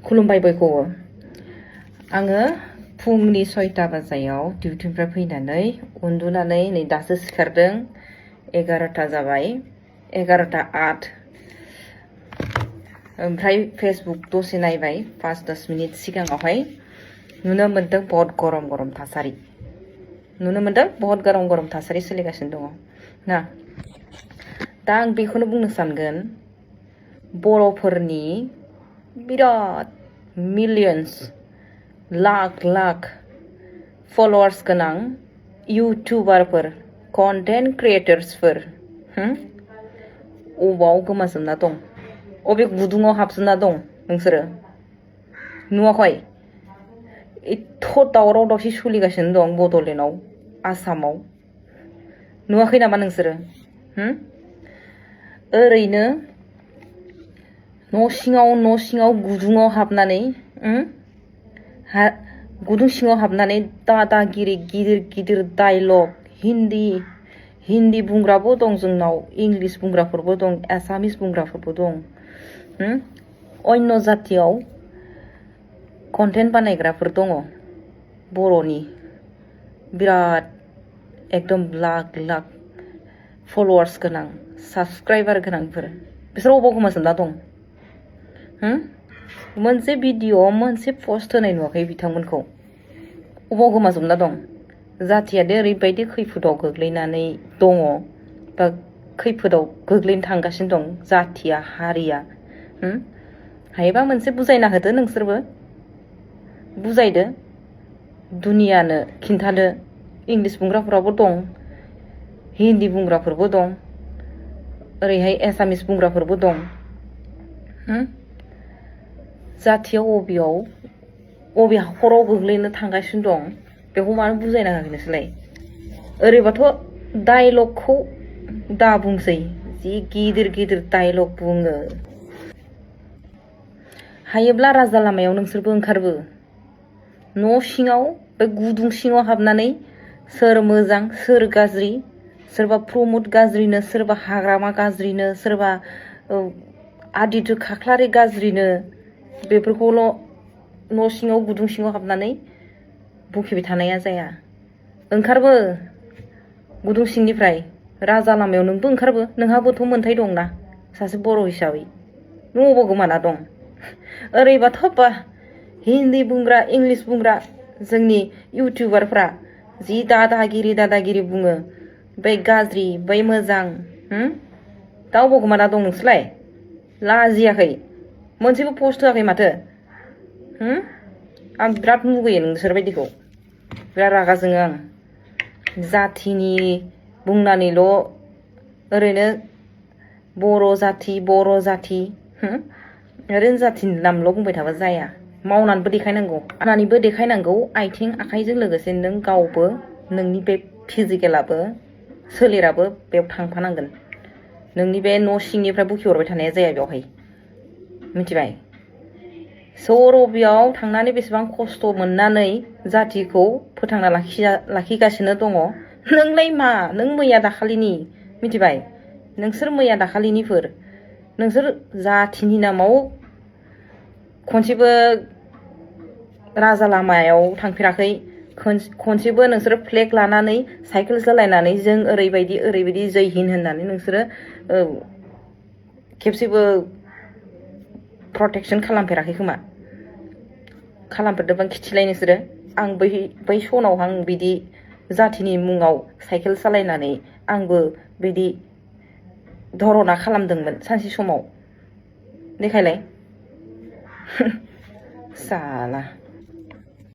खुलुमबाय बयखौबो आङो फुंनि 6टा बाजायाव डिउटिनिफ्राय फैनानै उन्दुनानै नै दासो सिखारदों 11टा जाबाय 11टा 8 ओमफ्राय फेसबुक दसे नायबाय 5-10 मिनिट सिगाङावहाय नुनो मोन्दों बहुत गरम थासारि बहुत गरम थासारि सोलिगासिनो दङ ना दा आं बेखौनो बुंनो सानगोन बर'फोरनि बिराद मिलियन्स लाख फलोवार्स गोनां यूट्यूबारफोर कन्टेन्ट क्रिएटर्सफोर अबाव गोमाजोबना दं अबे गुदुङाव हाबजोबना दं नोंसोरो नुवाखै एथ' दावराव दावसि सोलिगासिनो दं बड'लेण्डआव आसामाव नुवाखै नामा नोंसोरो ओरैनो न' सिङाव गुदुङाव हाबनानै गुदुं सिङाव हाबनानै दादागिरि गिदिर डायलग हिन्दी बुंग्राबो दं जोंनाव इंलिश बुंग्राफोरबो दं एसामिस बुंग्राफोरबो दं अन्य जातियाव कन्टेन्ट बानायग्राफोर दङ बर'नि बिराद एकदम लाख फलोवार्स गोनां साबस्क्राइबार गोनांफोर बिसोर अबाव गोमाजोबना दं मोनसे भिडिअ मोनसे पोस्ट होनाय नुवाखै बिथांमोनखौ अबाव गोमाजोबना दं जातियादे ओरैबायदि खैफोदाव गोग्लैनानै दङ बा खैफोदाव गोग्लैनो थांगासिनो दं जातिया हारिया हायोबा मोनसे बुजायना होदो नोंसोरबो बुजायदो दुनियानो खिन्थादो इंलिश बुंग्राफोराबो दं हिन्दी बुंग्राफोरबो दं ओरैहाय एसामिस बुंग्राफोरबो दं जातियाव अबे हाखराव गोग्लैनो थांगासिनो दं बेखौ मानो बुजायना होयाखै नोंसोरलाय ओरैबाथ' डायलगखौ दा बुंसै जि गिदिर डायलग बुङो हायोब्ला राजा लामायाव नोंसोरबो ओंखारबो न' सिङाव बे गुदुं सिङाव हाबनानै सोर मोजां सोर गाज्रि सोरबा प्रमद गाज्रिनो सोरबा हाग्रामा गाज्रिनो सोरबा आदित्य खाख्लारि गाज्रिनो बेफोरखौल' न' सिङाव गुदुं सिङाव हाबनानै बुंफिबाय थानाया जाया ओंखारबो गुदुं सिंनिफ्राय राजा लामायाव नोंबो ओंखारबो नोंहाबोथ' मोन्थाय दंना सासे बर' हिसाबै नों अबाव गोमाना दं ओरैबाथ' बा हिन्दी बुंग्रा इंलिश बुंग्रा जोंनि इउटिउबारफ्रा जि दादागिरि बुङो बै गाज्रि बै मोजां दा अबाव गोमाना दं नोंसोरलाय लाजियाखै मोनसेबो पोस्ट होआखै माथो आं बिराद मुगैयो नोंसोरबायदिखौ बिराद रागा जोङो आं जातिनि बुंनानैल' ओरैनो बर' जाति ओरैनो जातिनि नामल' बुंबाय थाबा जाया मावनानैबो देखायनांगौ आथिं आखाइजों लोगोसे नों गावबो नोंनि बे फिजिकेलाबो सोलेराबो बेयाव थांफानांगोन नोंनि बे न' सिंनिफ्राय बुखिहरबाय थानाया जाया बेवहाय मिथिबाय सौरबियाव थांनानै बेसेबां खस्थ' मोननानै जातिखौ फोथांना लाखिगासिनो दङ नोंलाय मा नों मैया दाखालिनि मिथिबाय नोंसोर मैया दाखालिनिफोर नोंसोर जातिनि नामाव खनसेबो राजा लामायाव थांफेराखै खनसेबो नोंसोरो फ्लेग लानानै साइकेल सालायनानै जों ओरैबायदि जै हिन्द होननानै नोंसोरो खेबसेबो प्रटेक्शन खालामफेराखै खोमा खालामफेरदोंबा खिथिलाय नोंसोरो आं बै सनाव आं बिदि जातिनि मुङाव साइकेल सालायनानै आंबो बिदि धरना खालामदोंमोन सानसे समाव देखायलाय साला